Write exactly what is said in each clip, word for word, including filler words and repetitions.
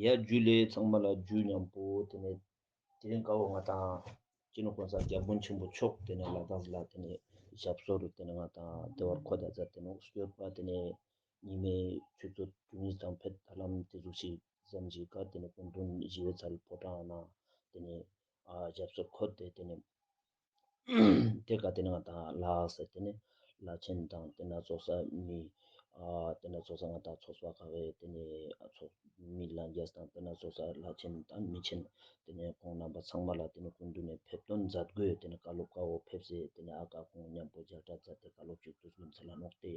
ཡ་ཇུ་ལེ། ཚང་མ་ལ་ཇུ་ཉམ་པོ། ཏེ་ནེ་དེ་རིང་ཀ་བོ་ང་དང་སྤྱི་ནོར་གོང་ས་རྒྱལ་དབང་ཆེན་པོ་མཆོག་ཏེ་ནེ་ལ་དྭགས་ལ་ཏེ་ནེ་ཞབས་སོར་ཏེ་ནེ་ང་དང་ཏེ་བར་ཁོ་ད་ཛད་ཏེ་ནོག་སྐྱོད་པ། ཏེ་ནེ་ཉི་མའི་ཆུ་ཚོད་དྲུག་གཉིས་དང་ཕེད་ད་ལམ་ཏེ་ཟུག་ཞིག་ཙམ་ཞིག་ག་ཏེ་ནེ་སྐུ་མདུན་ཞི་བའི་ཚལ་ཕོ་བྲང་ནང་ཏེ་ནེ་ཨ་ཞབས་སོར་ཁོ་ཏེ་ཏེ་ནེ་ཏེ་ཀ་ཏེ་ནེ་ང་དང་ལ་དྭགས་སི་ཏེ་ནེ་བླ་ཆེན་དང་ཏེ་ནེ་ཚོགས་ས་མི་ཨ་ཏེ་ནེ་ཚོགས་ས་ང་དང་ཚོགས་པ་ཁག་གི་ཏེ་ནེ་ཨ་ཚོགས་མི་ལྷན་རྒྱས་དང་ཏེ་ནེ་ཚོགས་ས་བླ་ཆེན་དང་མི་ཆེན་ཏེ་ནེ་ཁོང་རྣམ་པ་ཚང་མ་ལ་ཏེ་ནེ་སྐུ་མདུན་ནེ་ཕེབས་དོན་མཛད་སྒོའི་ཏེ་ནེ་བཀའ་སློབ་ཀ་བོ་ཕེབས་སེ་ཏེ་ནེ་ཨ་ཀ་ཁོང་ཉམ་པོ་མཇལ་ཕྲད་མཛད་དེ་བཀའ་སློབ་ཅིག་ཏུས་ཀུན་ཚེ་ལ་ནོག་ཏེ་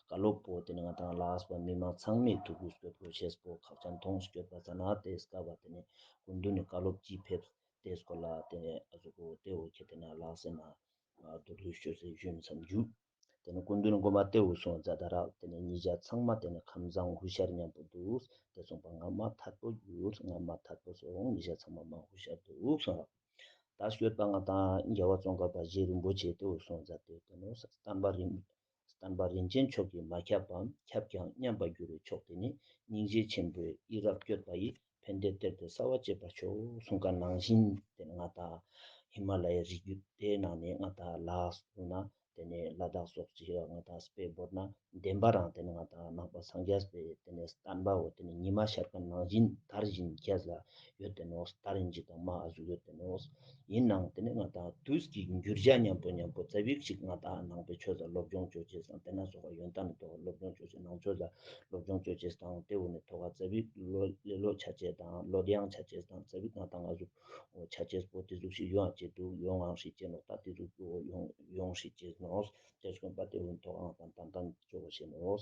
བཀའ་སློབ་པོ་ཏེ་ནེ་ང་དང་ལ་དྭགས་པ་མི་མང་ཚང་མའི་ཐུགས་ཀུན་སྐྱོད་དགོས་ཤེས་པོ་ཁག་ཅན་ཐོང་སྐྱོད་པ་ས་ན་ཏེ་སྐབས་པ་ཏེ་ནེ་སྐུ་མདུན་ནེ་བཀའ་སློབ་ཅི་ཕེབས་ཏེ་སྐོར་ལ་ཏེ་ནེ་ཨ་ཟུག་གོ་ཏེ་བོ་ཁྱེད་ཏེ་ན་ལགས་སེ་ན་མདོར་བསྡུས་ཅོས་སེ་ཞུ་ཡིན་བསམ་རྒྱུ། ཏེ་ནེ་སྐུ་མདུན་གོ་མ་ཏེ་བོ་གསུངས་མཛད་ད་རག་ཏེ་ནེ་ཉེ་ཞ་ཚང་མ་ཏེ་ནེ་ཁམས་བཟང་ཧུ་ཤར་ཉམ་པོ་འདུག་ཏེ་གསུངས་པ་ངོ་མ་ཐད་པོ་ཡོད། ངོ་མ་ཐད་པོ་སོང་། ཉེ་ཞ་ཚང་མ་མ་ཧུ་ཤར་འདུག་གསུངས་རག་ད་སྐྱོད་པ་ང་དང་རྒྱལ་བ་ཙོང་ཁ་པ་རྗེ་རིན་པོ་ཆེ་ཏེ་བོ་གསུངས་མཛད་དེ་ཏེ་ནོ་བསྟན་པ་རིན་བསྟན་པ་རིན་ཆེན་མཆོག་གིས་མ་ཁྱབ་པའམ་ཁྱབ་ཀྱང་མཉམ་པར་འགྱུར་བའི་མཆོག་དེ་ནི། སྙིང་རྗེ་ཆེན་པོས་ཡིད་རབ་བསྐྱོད་པ་ཡི། ཕན་བདེ་གཏེར་དུ་གསལ་བར་བྱེད་པར་ཤོག་གསུངས་ཀ་ནང་བཞིན་ཏེ་ནེ་ང་དང་ཧི་མ་ལ་ཡའི་རི་རྒྱུད་དེའི་ནང་ནེ་ང་དང་ལ་དྭགས་སུ་ན་ཏེ་ནེ་ལ་དྭགས་སོགས་ཅིག་ང་དང་དཔེ་བོར་ན་བདེན་པ་རང་ཏེ་ནེ་ང་དང་ནང་པ་སངས་རྒྱས་པའི་ཏེ་ནེ་བསྟན་པ་བོ་ཏེ་ནེ་ཉི་མ་ཤར་ཀ་ནང་བཞིན་དར་བཞིན་རྒྱས་ལ་ཡོད་དེ་ནོག་དར་ཡིན་ཅིག་དང་མ་ཨ་ཟུག་ཡོད་དེ་ནོག་ཡིན་ནའང་ཏེ་ནེ་ང་དང་དུས་ཀྱི་འགྱུར་བྱ་ཉམ་པོ་ཉམ་པོ་ཙ་པིག་ཅིག་ང་དང་ནང་པའི་ཆོས་ལ་སློབ་སྦྱོང་ཅོ་ཅེས་དང་ཏེ་ནེ་སོགས་པ་ཡོན་ཏན་ཐོག་སློབ་སྦྱོང་ཅོ་ཅེས་ནང་ཆོས་ལ་སློབ་སྦྱོང་ཅོ་ཅེས་དང་ཏེ་བོ་ནེ་ཐོག་ཙ་པིག་ལོ་ལེ་ལོ་ཆ་ཅེས་དང་ལོ་ཡང་ཆ་ཅེས་དང་ཙ་པིག་ང་དང་ང་ཟུག་ཆ་ཅེས་པོ་ཏེ་ཟུག་ཞིག་ཡོང་ཅེས་འདུག་ཡོང་ངང་ཤིག་ཅེས་ནོག་ད་ཏེ་ཟུག་ཡོང་ཡོང་ཤིག་ཅེས་ནོག་ཏེ་སྐྱོད་པ་ཏེ་བོ་ཐོག་ང་དང་ཏན་ཏན་ཅོ་ཅེས་ནོག་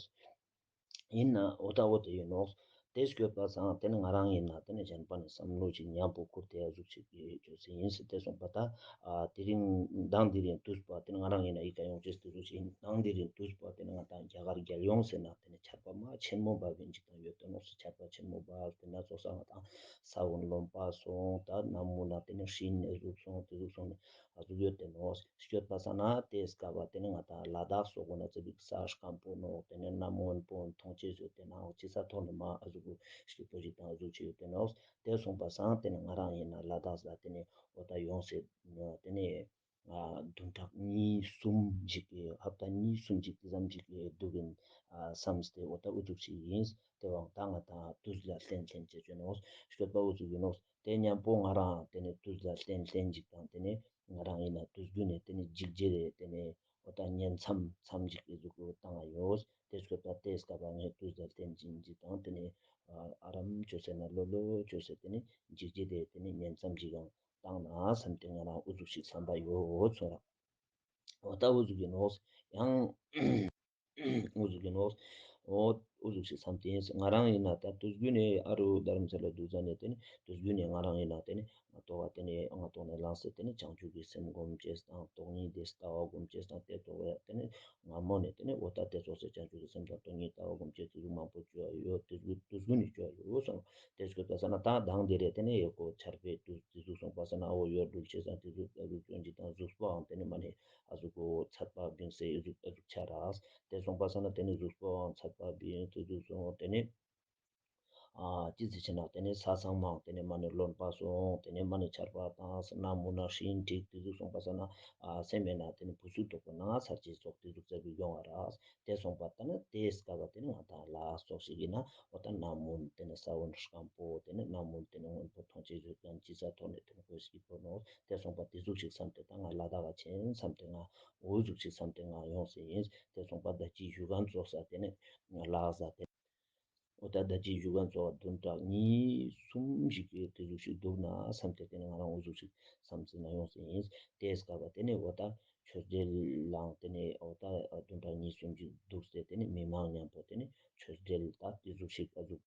ཡིན་ན་འོ་ད་འོ་དེ་ཡིན་ནོག་ཏེ་སྐྱོད་པ་སང་ཏེ་ནེ་ང་རང་ཡིན་ན་ཏེ་ནེ་གཞན་པ་ནེ་བསམ་བློ་ཅིག་ཉམ་པོ་ཁུར་ཏེ་ཨ་ཟུག་ཅིག་ཅོ་ཅེས་ཡིན་ཟེར་ཏེ་གསུངས་པ་ད། ཨ་དེ་རིང་མདང་དེ་རིང་དུས་པོ་ཏེ་ནེ་ང་རང་ཡིན་ན་ཨི་ཀ་ཡོང་ཅེས་ཏེ་ཟུག་ཅིག་ཡིན། མདང་དེ་རིང་དུས་པོ་ཏེ་ནེ་ང་དང་རྒྱ་གར་རྒྱལ་ཡོངས་ཟེར་ན་ཏེ་ནེ་ཆར་པ་མ་ཆེན་མོ་བབས་ཡིན་ཅིག་དང་ཡོད་དེ་ནོག་སུ་ཆར་པ་ཆེན་མོ་བབས་ཏེ་ནེ་ཚོགས་ས་ང་དང་ས་བོན་རློན་པ་སོང་ད་ནམ་མོ་ན་ཏེ་ནེ་ཧྲིན་ཨེ་ཟུག་སོང་ཏེ་ཟུག་སོང་ནེ། ཨ་ཟུག་ཡོད་དེ་ནོག་སྐྱོད་པ་སང་ན་ཏེ་སྐབས་པ་ཏེ་ནེ་ང་དང་ལ་དྭགས་སོགས་ན་ཙ་པིག་ས་སྐམ་པོ་ནོག་ཏེ་ནེ་ནམ་སྔོན་པོ་མཐོང་ཅེས་ཡོད་དེ་ནའང་ཅི་ས་ཐོག་ནེ་མ་ཨ་ཟུག་སྐྱིད་པོ་ཞིག་དང་ཨ་ཟུག་ཅིག་ཡོད་དེ་ནོག་ཏེ་སོང་པ་སང་ཏེ་ནེ་ང་རང་ཡིན་ན་ལ་དྭགས་ལ་ཏེ་ནེ་འོ་ད་ཡོང་སེ་ཏེ་ནེ་ཨ་བདུན་ཕྲག་གཉིས་གསུམ་ཞིག་ཧབ་ཏ་གཉིས་གསུམ་ཞིག་ཙམ་ཞིག་འདུག་ཡིན་བསམ་སྟེ་འོ་ད་ཨུ་ཚུགས་ཤིག་ཡིན། ཏེ་བོ་ད་ང་དང་དུས་ལ་བརྟེན་བརྟེན་ཅེས་ཅོ་ནོག་སྐྱོད་པ་ཨུ་ཚུགས་ཡིན་ནོག་ཏེ་ཉམ་པོ་ང་རང་ཏེ་ནེ་དུས་ལ་བརྟེན་བརྟེན་ཅིག་དང་ཏེ་ནེ་ང་རང་ཡིན་ན་དུས་རྒྱུན་ནེ་ཏེ་ནེ་འཇིགས་བྱེད་རེ་ཏེ་ནེ་འོ་ད་ཉན་མཚམས་མཚམས་ཅིག་གི་ཟུག་གུ་བཏང་ང་ཡོད། ཏེ་སྐོར་ད་ཏེ་སྐབས་པ་ངས་དུས་ལ་བརྟེན་ཅིག་ཅིག་དང་ཏེ་ནེ་ཨ་རམ་ཅོས་ཟེར་ན་ལོ་ལོ་ཅོས་ཟེར་ཏེ་ནེ་འཇིགས་བྱེད་རེ་ཏེ་ནེ་ཉན་མཚམས་ཅིག་ཡང་བཏང་ན་བསམ་སྟེ་ང་རང་ཨུ་ཚུགས་ཤིག་བསམ་པ་ཡོད་སོང་ར། འོ་ད་ཨུ་ཚུགས་ཡིན་ནོག་ཡང་ཨུ་ཚུགས་ཡིན་ནོག་འོ་ཨུ་ཚུགས་ཤིག་བསམ་སྟེ་ཡིན། ང་རང་ཡིན་ན་ད་དུས་རྒྱུན་ནེ་ཨ་རུ་རྡ་རམ་ས་ལ་འདུག་ཟ་ནེ་ཏེ་ནེ་དུས་རྒྱུན་ནེ་ང་རང་ཡིན་ན་ཏེ་ནེ་ང་ཏོག་ཏེ་ནེ་ང་ཏོག་ནེ་ལངས་སེ་ཏེ་ནེ་བྱང་ཆུབ་ཀྱི་སེམས་སྒོམ་ཅེས་དང་སྟོང་ཉིད་དེ་ལྟ་བ་སྒོམ་ཅེས་དང་ཏེ་ཏོག་ཡ་ཏེ་ནེ་སྔ་མོ་ནེ་ཏེ་ནེ་འོ་ད་ཏེ་ཙོགས་སེ་བྱང་ཆུབ་ཀྱི་སེམས་དང་སྟོང་ཉིད་ལྟ་བ་སྒོམ་ཅེས་ཏེ་ཟུག་མང་པོ་ཅོ་ཡ་ཡོད། དུས་རྒྱུན་དུས་རྒྱུན་ནེ་ཅོ་ཡ་ཡོད་སོང་། ཏེ་སྐོར་ད་ས་ན་ད་དང་དེ་རེ་ཏེ་ནེ་ཡོད་ཀོ་ཆར་པའི་དུས་ཏེ་ཟུག་སོང་པ་ས་ན་ཨ་བོ་ཡོད་འགྲུལ་ཅེས་དང་ཏེ་ཟུག་ཨ་ཟུག་ཅོ་ཅེས་དང་ཟུག་པོའང་ཏེ་ནེ་མ་ནེ་ཨ་ཟུག་གོ་ཚད་པ་བིང་སེ་ཨ་ཟུག་ཨ་ཟུག་ཆ་རག་ཏེ་སོང་པ་ས་ན་ཏེ་ནེ་ཟུག་པོའང་ཚད་པ་བིང་ཏེ་ཟུག་སོང་ཏེ་ནེ་ཨ་ཅི་ཟེར་ཆེ་ན་ཏེ་ནེ་ས་སང་མང་ཏེ་ནེ་མ་ནེ་རློན་པ་སོང་ཏེ་ནེ་མ་ནེ་ཆར་པ་དང་ས་ན་མུ་ན་ཧྲིན་ཀྲིག་ཏེ་ཟུག་སོང་པ་ས་ན་ཨ་སེམས་མེད་ན་ཏེ་ནེ་བུ་སུ་དོག་པོ་ན་ཚར་ཅེས་སོགས་ཏེ་ཟུག་ཙ་པིག་ཡོང་བ་རག་ཏེ་སོང་པ་ད་ན་ཏེ་སྐབས་པ་ཏེ་ནེ་ང་དང་ལ་སོགས་ཤིག་ཡིན་ན་འོ་ད་ན་མུན་ཏེ་ནེ་ས་བོན་སྐམ་པོ་ཏེ་ནེ་ན་མུན་ཏེ་ནེ་སྔོན་པོ་མཐོང་ཅེས་ཡོད་ཀྱང་ཅི་ས་ཐོག་ནེ་ཏེ་ནེ་གོས་ཤིག་པོ་ནོ་ཏེ་སོང་པ་ཏེ་ཟུག་ཤིག་བསམ་སྟེ་ད་ང་ལ་དྭགས་ཆེན་བསམ་སྟེ་ང་འོ་ཟུག་ཤིག་བསམ་སྟེ་ང་ཡོང་སེ་ཡིན། ཏེ་སོང་པ་ད་ཅི་ཞུ་གན་ཙོགས་ས་ཏེ་ནེ་ང་ལ་ས་ཏེ་འོ་ད་ད་ཅི་ཞུ་གན་ཙོགས་བདུན་ཕྲག་གཉིས་གསུམ་ཞིག་གི་ཏེ་ཟུག་ཤིག་འདུག་ན་བསམ་སྟེ་ཏེ་ནེ་ང་རང་འོ་ཟུག་ཤིག་བསམ་སེ་ན་ཡོང་སེ་ཡིན། ཏེ་སྐབས་པ་ཏེ་ནེ་འོ་ད་ཆོས་འབྲེལ་ལའང་ཏེ་ནེ་འོ་ད་བདུན་ཕྲག་གཉིས་གསུམ་ཞིག་འདུག་སྟེ་ཏེ་ནེ་མི་མང་མཉམ་པོ་ཏེ་ནེ་ཆོས་འབྲེལ་ད་ཏེ་ཟུག་ཤིག་ཨ་ཟུག་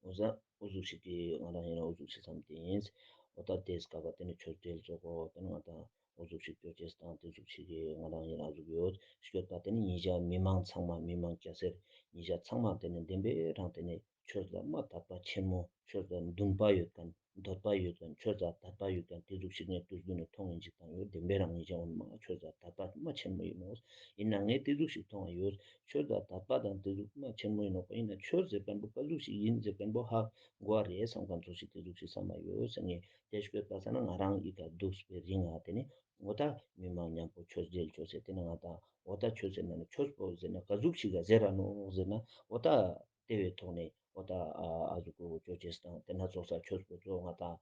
འོ་ཟ་འོ་ཟུག་ཤིག་གི་ང་རང་ཡིན་ན་འོ་ཟུག་ཤིག་བསམ་སྟེ་ཡིན། འོ་ད་ཏེ་སྐབས་པ་ཏེ་ནེ་ཆོས་འབྲེལ་ཙོགས་པོ་ཏེ་ནེ་ང་དང་འོ་ཟུག་ཤིག་སྐྱོད་ཅེས་དང་ཏེ་ཟུག་ཤིག་གི་ང་རང་ཡིན་ན་ཨ་ཟུག་ཡོད་སྐྱོད་པ་ཏེ་ནེ་ཉེ་ཞ་མི་མང་ཚང་མ་མི་མང་སྐྱ་སེར་ཉེ་ཞ་ཚང་མ་ཏེ་ནེ་བདེན་པའི་རང་ཏེ་ནེ་ ཆོས་ལ་མ་དད་པ་ཆེན་མོ། ཆོས་ལ་འདུན་པ་ཡོད་མཁན། འདོད་པ་ཡོད་མཁན། ཆོས་ལ་དད་པ་ཡོད་མཁན། དེ་ཟུག་ཞིག་ནས་དུས་རྒྱུན་ནས་མཐོང་ཡིན་ཅིག་དང་ཡོད། བདེན་པའི་རང་ཉིད་ཀྱང་འོ་ན་མ་ཆོས་ལ་དད་པ་མ་ཆེན་མོ་ཡིན་ནོ། ཡིན་ན་ངས་དེ་ཟུག་ཞིག་མཐོང་བ་ཡོད། ཆོས་ལ་དད་པ་དང་དེ་ཟུག་མ་ཆེན་མོ་ཡིན་ནོ། ཡིན་ན་ཆོས་ཟེར་མཁན་པོ་ག་ཟུག་ཞིག་ཡིན་ཟེར་མཁན་པོ་ཧ་གོ་བ་རེད་བསམ་མཁན་ཚོ་ཞིག་དེ་ཟུག་ཞིག་བསམ་པ་ཡོད་ཟེར། ངས་དེ་ཤོད་པ་ས་ན་ང་རང་ཨི་ཀ་འདུག་པའི་རིང་ང་དེ་ནས་འོ་ད་མི་མང་མཉམ་པོ་ཆོས་འབྲེལ་ཆོས་ཟེར་དེ་ནས་ང་དང་འོ་ད་ཆོས་ཟེར་ན་ནི་ཆོས་པོ་ཟེར་ན་ག་ཟུག་ཞིག་ག་ཟེར་ར་ནོ་ཟེར་ན་འོ་ད་དེ་བའི་ཐོག་ནས་འོ་ད་ཨ་ཟུག་གོ་ཅོ་ཅེས་དང་དེ་ན་ཚོགས་ས་ཆོས་པོ་ཚོ་ང་དང་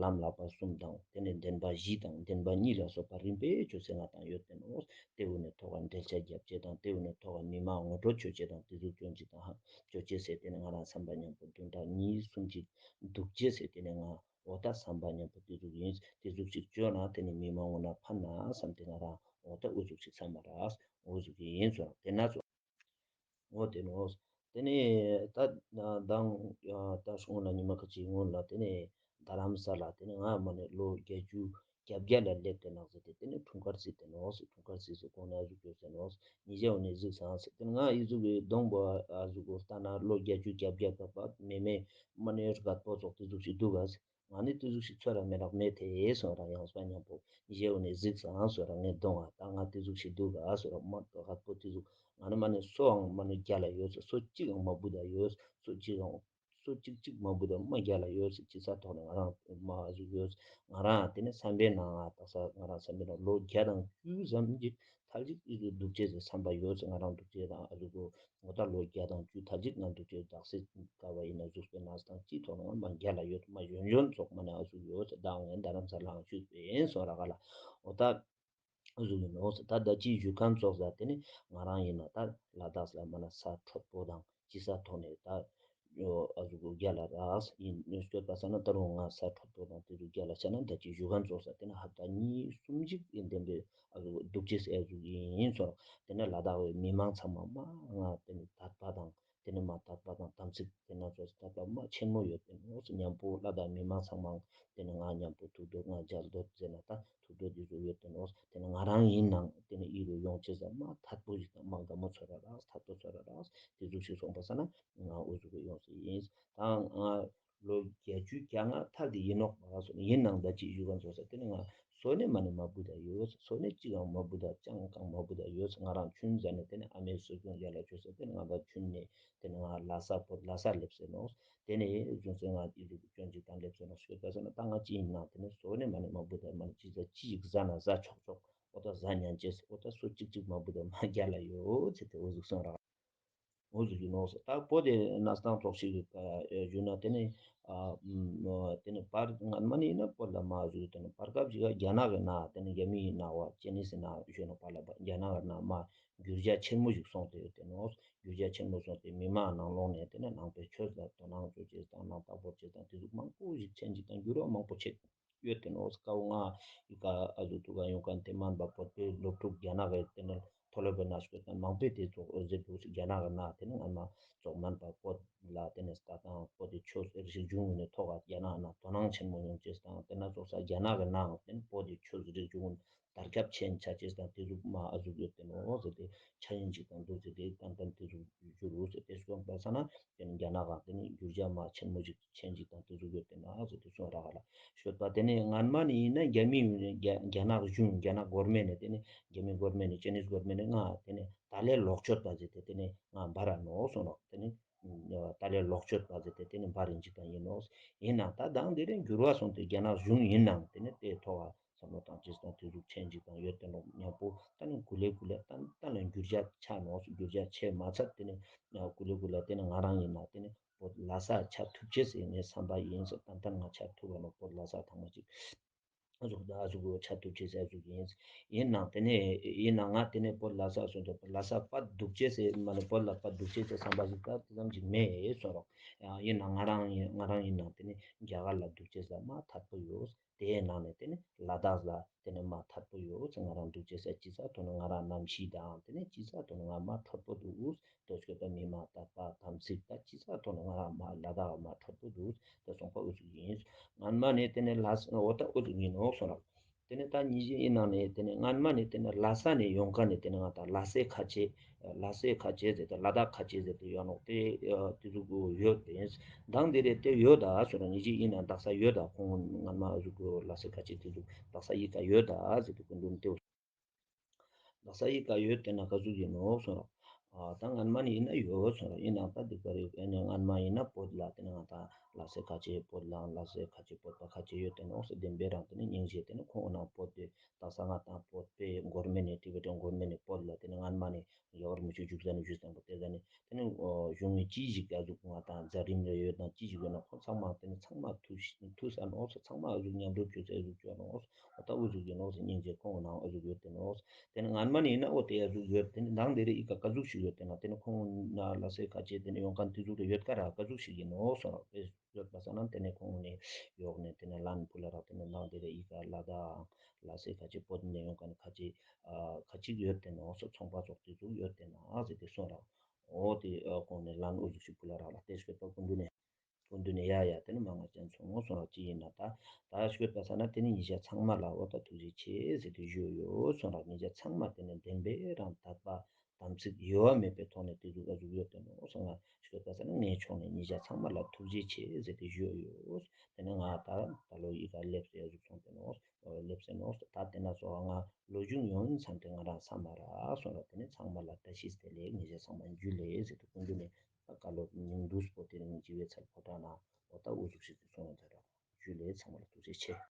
ལམ་བསླབ་པ་གསུམ་དང་དེ་ནས་བདེན་པ་བཞི་དང་བདེན་པ་གཉིས་ལ་སོགས་པ་རིམ་པས་ཆོས་ཟེར་ང་དང་ཡོད་དེ་ནོ། དེ་འུ་ནས་ཐོག་ག་འགྲེལ་བཤད་རྒྱབ་ཅེས་དང་དེ་འུ་ནས་ཐོག་ག་མི་མང་ངོ་སྤྲོད་ཆོས་ཅེས་དང་དེ་ཟུག་ཅོ་ཅེས་དང་ཧ་ཅོ་ཅེས་ཟེར་དེ་ནས་ང་རང་བསམ་པ་མཉམ་པོ་བདུན་ཕྲག་གཉིས་གསུམ་ཅིག་འདུག་ཅེས་ཟེར་དེ་ནས་ང་འོ་ད་བསམ་པ་མཉམ་པོ་དེ་ཟུག་ཡིན། དེ་ཟུག་ཅིག་བཅོས་ན་དེ་ནི་མི་མང་ངོ་ན་ཕན་ན་བསམ་སྟེ་ང་རང་འོ་ད་འུ་ཟུག་ཅིག་བསམ་མ་རག་འུ་ཟུག་ཅིག་ཡིན་སོང་། དེ་ན་ཚོ་འོ་དེ་ནོ། དེ་ནི་ད་མདང་ད་སྔོན་ལ་ཉི་མ་ཁ་ཅིག་སྔོན་ལ་དེ་ནི་རྡ་རམ་ས་ལ་དེ་ནི་ང་མ་ནི་ལོ་བརྒྱད་ཅུ་གྱ་བརྒྱད་ལ་སླེབས་ཏེ་ནག་ཟེར་ཏེ་དེ་ནི་འཁྲུངས་སྐར་བརྩིས་ཏེ་ནོ། འཁྲུངས་སྐར་བརྩིས་སེ་གོང་ནས་ཨ་ཟུག་ཡོད་ཟེར་ནོ། ཉི་ཞའོ་ནས་གཟིགས་སང་ཟེར་ཏེ་ང་ཨི་ཟུག་གི་གདོང་པོ་ཨ་ཟུག་གོ་ལྟ་ན་ལོ་བརྒྱད་ཅུ་གྱ་བརྒྱད་པ་པ་མེ་མེ་མ་ནི་རྒད་པོ་ཙོགས་དེ་ཟུག་ཞིག་འདུག་ག་ཟེར། ང་ནི་དེ་ཟུག་ཞིག་ཚོར་ར་མེད་རག་མེད་དེ་སོང་ར་ཡང་སོ་མཉམ་པོ་ཉི་ཞའོ་ནས་གཟིགས་སང་སོ་ར་ངའི་གདོང་ང་ད་ང་དེ་ཟུག་ཞིག་འདུག་ག་སོ་ར་མ་རྒད་པོ་དེ་ཟུག་ང་ནི་མ་ནི་སོའང་མ་ནི་རྒྱ་ལ་ཡོད་སོ་སོ་གཅིག་ཡང་མ་བུད་ད་ཡོད་སོ་གཅིག་ཡང་སོ་གཅིག་གཅིག་མ་བུད་ད་མ་རྒྱ་ལ་ཡོད་སོ་ཅི་ས་ཐོག་ནས་ང་རང་མ་ཨ་ཟུག་ཡོད་ང་རང་དེ་ནས་བསམ་པའི་ནང་ང་དག་ས་ང་རང་བསམ་པའི་ནང་ལོ་བརྒྱ་དང་བཅུ་ཙམ་གྱི་ཐག་ཅིག་ཨི་ཟུག་འདུག་ཅེས་སི་བསམ་པ་ཡོད་ང་རང་འདུག་ཅེས་དང་ཨ་ཟུག་གོ་འོ་ད་ལོ་བརྒྱ་དང་བཅུ་ཐག་ཅིག་ང་འདུག་ཅེས་དག་སེ་ཀ་བ་ཡིན་ན་གཟུགས་པོའི་ནང་དང་ཅི་ཐོག་ནས་མ་རྒྱ་ལ་ཡོད་མ་གཞོན་གཞོན་ཚོགས་མ་ནས་ཨ་ཟུག་ཡོད་ད་ངས་རྡ་རམ་ས་ལའང་ཆུད་པའི་ཡིན་སོང་ར་ག་ལ་འོ་ད། ཟུག་ཡིན་ནོ། ད་ད་ཅི་བཞུགས་ཁན་ཙོགས་ས་དེ་ནི་ང་རང་ཡིན་ན་ད་ལ་དྭགས་ལ་མ་ན་ས་འཕྲོད་པོ་དང་ཅི་ས་ཐོག་ནས་ད་ཨ་ཟུག་རྒྱ་ལ་རག་ཡིན་སྐྱོད་པ་ས་ན་ད་རུང་ང་ས་འཕྲོད་པོ་དང་དེ་ཟུག་རྒྱ་ལ་ཆ་ན་ད་ཅི་བཞུགས་ཁན་ཙོགས་ས་དེ་ནི་ཧབ་ད་གཉིས་གསུམ་ཅིག་ཡིན་བདེན་པའི་ཨ་ཟུག་འདུག་ཅེས་ཨ་ཟུག་ཡིན་སོང་། དེ་ནི་ལ་དྭགས་བའི་མི་མང་ཚང་མ་མ་ང་དེ་ནི་དད་པ་དང་། དེ་ནི་མ་དད་པ་དང་དམ་ཚིག་དེ་ན་ཚོ་དད་པ་མ་ཆེན་མོ་ཡོད་པའི་ནོ། མཉམ་པོ་ལ་དྭགས་མི་མང་ཚང་མ་དེ་ནི་ང་མཉམ་པོ་ཐུགས་འདོད་ང་མཇལ་འདོད་ཟེར་ན་ད་ཐུགས་འདོད་དེ་ཚོ་ཡོད་པའི་ནོ། དེ་ནི་ང་རང་ཡིན་ནང་དེ་ནི་ཨི་རུ་ཡོང་ཅེས་ས་མ་ཐད་པོ་ཞིག་དང་མ་དགའ་མོ་ཚོར་ར་རག་ཐད་པོ་ཚོར་ར་རག་དེ་ཟུག་ཞིག་སོང་པ་ས་ན་ང་འུ་ཟུག་གི་ཡོང་སེ་ཡིན། ད་ང་ལོ་བརྒྱད་ཅུ་གྱ་ལྔ་ཐལ་དེ་ཡིན་ནོག་པ་སོང་ཡིན་ནང་ད་ཅི་ཞུ་ག་ཚོ་ས་དེ་ནི་ང་སོ་ནས་མ་ནི་མ་བུད་ད་ཡོད། སོ་ནས་ཅི་གང་མ་བུད་ད་ཅང་གང་མ་བུད་ད་ཡོད། ང་རང་ཆུན་ཟ་ནས་དེ་ནས་ཨ་མའི་གསོ་སྐྱོང་རྒྱ་ལ་བཅོས་ས་དེ་ནས་ང་ད་ཆུན་ནས་དེ་ནས་ང་ལ་ས་བོད་ལ་ས་སླེབས་ཟེར་ནོ། དེ་ནས་རྫུན་ཚེ་ང་ཨི་རུ་སྐྱོན་ཅིག་དང་སླེབས་ཟེར་ནོ་ཞུས་པ་ཟེར་ན་ད་ང་ཅི་ཡིན་ནང་དེ་ནས་སོ་ནས་མ་ནི་མ་བུད་ད་མ་ནི་ཅི་ཟ་ཅི་ཞིག་ཟ་ན་ཟ་ཆོག་ཆོག་འོ་ད་ཟ་ཉན་ཅེས་འོ་ད་སོ་གཅིག་གཅིག་མ་བུད་ད་མ་རྒྱ་ལ་ཡོད་ཚེ་དེ་འོ་ཟུག་སོང་ར། འོ་ཟུག་ཡིན་ནོ། ད་བོད་དེ་གནས་སྟངས་ཐོག་ཞིག་ཞུ་ན་དེ་ནི་ཨ་དེ་ནི་བར་སྔན་མ་ནི་ཡིན་ན་བོད་ལ་མ་ཞུ་དེ་ནི་བར་སྐབས་ཤིག་རྒྱ་ནག་གི་ནང་དེ་ནི་རྒྱ་མི་ཡི་ནང་བ་ཅེ་ནི་སི་ནང་ཞུ་ན་བར་ལ་རྒྱ་ནག་གི་ནང་མ་འགྱུར་བ་ཆེན་མོ་ཞིག་སོང་སྟེ་ཡོད་དེ་ནོ། འགྱུར་བ་ཆེན་མོ་སོང་སྟེ་མི་མང་ནང་ལོགས་ནས་དེ་ནི་ནང་པའི་ཆོས་ལ་དོ་སྣང་བཅོ་ཅེས་དང་ནང་པ་བོར་ཅེས་དང་དེ་ཟུག་མང་པོ་ཞིག་ཆེན་ཅིག་དང་འགྱུར་བ་མང་པོ་ཆེ། ཡོད་དེ་ནོ། ཀའོ་ང་ཡི་ཀ་ཨ་ཟུག་ཐུག་ག་ཡོང་མཁན་དེ་མན་པ་བོད་པའི་སློབ་ཕྲུག་རྒྱ་ནག་གི་དེ་ནི་མཐོ་སློབ་པའི་ནང་སྐྱོད་མཁན་མང་པོས་དེ་ཚོ་འོ་ཟེར་འདུག་ཟེར། རྒྱ་ནག་གི་ནང་དེ་ནི་ང་མ་ཚོགས་མན་པ་བོད་ལ་དེ་ནི་ལྟ་སྟངས་བོད་དེ་ཆོས་རིག་གཞུང་ནས་ཐོག་ག་རྒྱ་ནག་ནང་དོ་སྣང་ཆེན་མོ་ཡོང་ཅེས་དང་དེ་ན་ཚོགས་ས་རྒྱ་ནག་གི་ནང་དེ་ནི་བོད་དེ་ཆོས་རིག་གཞུང་དར་ཁྱབ་ཆེན་ཆ་ཅེས་དང་དེ་ཟུག་མ་ཨ་ཟུག་ཡོད་དེ་ནོ་ཟེར་ཏེ་ཆ་ཡིན་ཅིག་དང་འདུག་ཟེར་ཏེ་ཏན་ཏན་དེ་ཟུག་ཞུ་རུ་ཟེར་ཏེ་སོང་པ་ས་ན་དེ་ནི་རྒྱ་ནག་ག་དེ་ནི་འགྱུར་བ་མ་ཆེན་མོ་ཞིག་ཆེན་ཅིག་དང་དེ་ཟུག་ཡོད་དེ་ན་ཟེར་ཏེ་གསུངས་ར་ག་ལ་ཤོད་པ། དེ་ནས་སྔན་མ་ནས་ཡིན་ན་རྒྱ་མི་རྒྱ་རྒྱ་ནག་གཞུང་རྒྱ་ནག་གོར་མེན་ནས་དེ་ནས་རྒྱ་མི་གོར་མེན་ནས་ཅེ་ནིས་གོར་མེན་ནས་ང་དེ་ནས་ཏཱ་ལའི་ལོག་སྤྱོད་པ་ཟེར་ཏེ་དེ་ནས་ང་འབར་ར་ནོ་གསུངས་ནོ། དེ་ནས་ཏཱ་ལའི་ལོག་སྤྱོད་པ་ཟེར་ཏེ་དེ་ནས་འབར་རིན་ཅིག་དང་ཡིན་ནོ། ཡིན་ནང་ད་དང་དེ་རིང་འགྱུར་བ་སོང་སྟེ་རྒྱ་ནག་གཞུང་ཡིན་ནང་དེ་ནས་དེ་ཐོག་བསམ་བློ་བཏང་ཅེས་དང་དེ་ཟུག་ཆེན་ཅིག་དང་ཡོད་དེ་ནོ། མཉམ་པོ་ད་ནི་གུ་ལེ་གུ་ལེ་ད་ད་ལ་འགྱུར་བ་ཆ་ནོ། འགྱུར་བ་ཆེ་མ་ཚད་དེ་ནས་གུ་ལེ་གུ་ལེ་དེ་ནས་ང་རང་ཡིན་ན་དེ་ནས། བོད་ལ་ས་ཆ་ཐུབ་ཅེས་ཟེར་ངའི་བསམ་པ་ཡིན་ཟེར། ཏན་ཏན་ང་ཆ་ཐུབ་བ་ནོ། བོད་ལ་ས་ཐང་མ་ཅིག་ཨ་ཟུག་ཨ་ཟུག་ཆ་ཐུབ་ཅེས་ཟེར་ཨ་ཟུག་ཡིན། ཡིན་ནང་དེ་ནས་ཡིན་ནང་ང་དེ་ནས་བོད་ལ་ས་སོང་དུས་བོད་ལ་ས་པ་འདུག་ཅེས་ཟེར་མ་ནི་བོད་ལ་པ་འདུག་ཅེས་ཟེར་བསམ་པ་ཞིག་ད་དེ་ཙམ་ཅིག་མེད་སོང་རོགས། ཡང་ཡིན་ནང་ང་རང་ཡིན་ང་རང་ཡིན་ནང་དེ་ནས་རྒྱ་གར་ལ་འདུག་ཅེས་ཟེར་མ་ཐད་པོ་ཡོད། དེའི་ནང་ནས་དེ་ནི་ལ་དྭགས་ལ་དེ་ནི་མ་ཐད་པོ་ཡོད་ཟེར། ང་རང་འདུག་ཅེས་ཟེར་ཅི་ས་ཐོག་ནས་ང་རང་རྣམ་ཤེས་དང་དེ་ནི་ཅི་ས་ཐོག་ནས་ང་མ་འཕྲོད་པོ་འདུག་དོ་ཆོས་དང་མི་མ་དད་པ་དམ་ཚིག་ད་ཅི་ས་ཐོག་ནས་ང་རང་མ་ལ་དྭགས་མ་འཕྲོད་པོ་འདུག་དེ་སོང་པ་འུ་ཚུགས་ཡིན། ང་མ་ནི་དེ་ནི་ལ་འོ་ད་འུ་ཚུགས་ཡིན་ནོག་སོང་རོགས། ཏེ་ནེ་ད་ཉེ་ཞའི་ནང་ནེ་ཏེ་ནེ་སྔན་མ་ནེ་ཏེ་ནེ་ལྷ་ས་ནེ་ཡོང་ཁན་ནི་ཏེ་ནེ་ང་ཏང་ལྷ་སའི་ཁ་ཆེ་ལྷ་སའི་ཁ་ཆེ་ཟེར་ཏེ་ལ་དྭགས་ཁ་ཆེ་ཟེར་ཏེ་ཡོད་ནོག། ཏེ་ཏེ་ཟུག་ཡོད་ཏེ་མདང་དེ་རེ་ཏེ་ཡོད་ད་སོང་ར། ཉེ་ཞའི་ནང་དག་ས་ཡོད་ད། ཁོང་སྔན་མ་ཟུག་ལྷ་སའི་ཁ་ཆེ་ཏེ་ཟུག་དག་ས་ཡི་ཀ་ཡོད་ད་ཟེར་ཏེ་སྐུ་མདུན་ཏེ་དག་ས་ཡི་ཀ་ཡོད་ཏེ་ན་ཀ་ཟུག་ཡིན་ནོག་སོང་ར། ཨ་ད་སྔན་མ་ནེ་ཡིན་ན་ཡོད་སོང་ར། ཡིན་ནའང་ད་འདི་ག་རེ་ཨེ་ནེ་སྔན་མ་ཡིན་ན་བོད་ལ་ཏེ་ནེ་ང་ཏང་ལྷ་སའི་ཁ་ཆེ་བོད་ལ་ལྷ་སའི་ཁ་ཆེ་བོད་པ་ཁ་ཆེ་ཡོད་ཏེ་ནོག་སེ་བདེན་པའི་རང་ཏེ་ནེ་སྙིང་རྗེ་ཏེ་ནེ་ཁོང་ནང་བོད་དེ་དག་ས་ང་ཏང་བོད་པའི་གོར་མེན་ནེ་ཊི་བེ་ཊན་གོར་མེན་ནེ་བོད་ལ་ཏེ་ནེ་སྔན་མ་ནེ་རྒྱལ་བ་རིན་པོ་ཆེ་བཞུགས་ས་ནེ་བཞུགས་སྟངས་པོ་ཏེ་ཟ་ནེ་ཏེ་ནེ་གཞུང་ངི་ཅི་ཞིག་ག་ཟུག་ང་ཏང་མཛད་རིམ་རེ་ཡོད་ན་ཅི་ཞིག་ཡོད་ན་ཁོང་ཚང་མ་ཏེ་ནེ་ཚང་མ་ཐུགས་ཐུགས་ས་ནོག་སེ་ཚང་མ་ཨ་ཟུག་མཉམ་རུབ་བཅོས་སེ་ཨ་ཟུག་བཅོས་ནོག། འོ་ད་འུ་ཟུག་ཡིན་ནོག་ཟེར་སྙིང་རྗེ་ཁོང་ནང་འུ་ཟུག་ཡོད་དེ་ནོག། ཏེ་ནེ་སྔན་མ་ནེ་ཡིན་ན་འོ་ཏེ་ཡ་ཟུག་ཡོད། ཏེ་ནེ་མདང་དེ་རེ་ཡི་ཀ་ཀ་ཟུག་ཞིག་ཡོད་ཏེ་ན་ཏེ་ནེ་ཁོང་ན་ལྷ་སའི་ཁ་ཆེ་ཏེ་ནེ་ཡོང་ཁན་ཏེ་ཟུག་རེ་ཡོད་ཀ་ར་ཀ་ཟུག་ཞིག་ཡིན་ནོག་སོང་ར། ཡོད་པ་ས་ན་ཏེ་ནེ་ཁོང་ནེ་ཡོག་ནེ་ཏེ་ནེ་ལན་ཕུལ་ལ་རག། ཏེ་ནེ་མདང་དེ་རེ་ཡི་ཀ་ལ་དྭགས་ལྷ་སའི་ཁ་ཆེ་བོད་ནེ་ཡོང་ཁན་ཁ་ཆེ་ཨ་ཁ་ཅིག་ཡོད་ཏེ་ནོག་སོ་ཚོང་པ་ཚོགས་ཏེ་ཟུག་ཡོད་ཏེ་ན་ཟེར་ཏེ་སོང་ར། འོ་ཏེ་ཨ་ཁོང་ནེ་ལན་འུ་ཟུག་ཞིག་ཕུལ་ལ་རག་ལ་ཏེ་ཤོད་པ་སྐུ་མདུན་ནེ། སྐུ་མདུན་ནེ་ཡ་ཡ་ཏེ་ནེ་མ་ང་ཅན་སོང་སོང་ར་ཅི་ཡིན་ན་ད་ད་ཤོད་པ་ས་ན་ཏེ་ནེ་ཉེ་ཞ་ཚང་མ་ལ་འོ་ད་ཐུགས་རྗེ་ཆེ་ཟེར་ཏེ་ཞུ་ཡོད་སོང་ར། ཉེ་ཞ་ཚང་མ་ཏེ་ནེ་བདེན་པའི་རང་དད་པ་དམ་ཚིག་གཡོ་བ་མེད་པའི་ཐོག་ནེ་ཏེ་ཟུག་ཨ་ཟུག་ཡོད་ཏེ་ནོག་སོང་ང་ཤོད་པ་ས་ན་ངའི་ཕྱོགས་ནེ་ཉེ་ཞ་ཚང་མ་ལ་ཐུགས་རྗེ་ཆེ་ཟེར་ཏེ་ཞུ་ཡོད། ཏེ་ནེ་ང་ད་ད་ལོ་ཡི་ཀ་ལེབས་སེ་ཨ་ཟུག་སོང་ཏེ་ནོག་ལེབས་སེ་ནོག་ད་ཏེ་ན་སོ་ང་ལོ་རྒྱུས་ཡོང་ཚང་ཏེ་ང་རང་ས་མ་རག་སོང་ར། ཏེ་ནེ་ཚང་མ་ལ་བཀྲ་ཤིས་བདེ་ལེགས་ཉེ་ཞ་ཚང་མ་འཇུ་ལེ་ཟེར་ཏེ་སྐུ་མདུན་ནེ། ད་བཀའ་སློབ་སྙིང་བསྡུས་པོ་དེ་རིང་ཅི་བའི་ཚལ་ཕོ་བྲང་ན་འོ་ད་འུ་ཟུག་ཞིག་གི་སོང་ཡོད་ད་ར། ཞུ་ལེ་ཚང་མ་ལ་ཐུགས་རྗེ་ཆེ།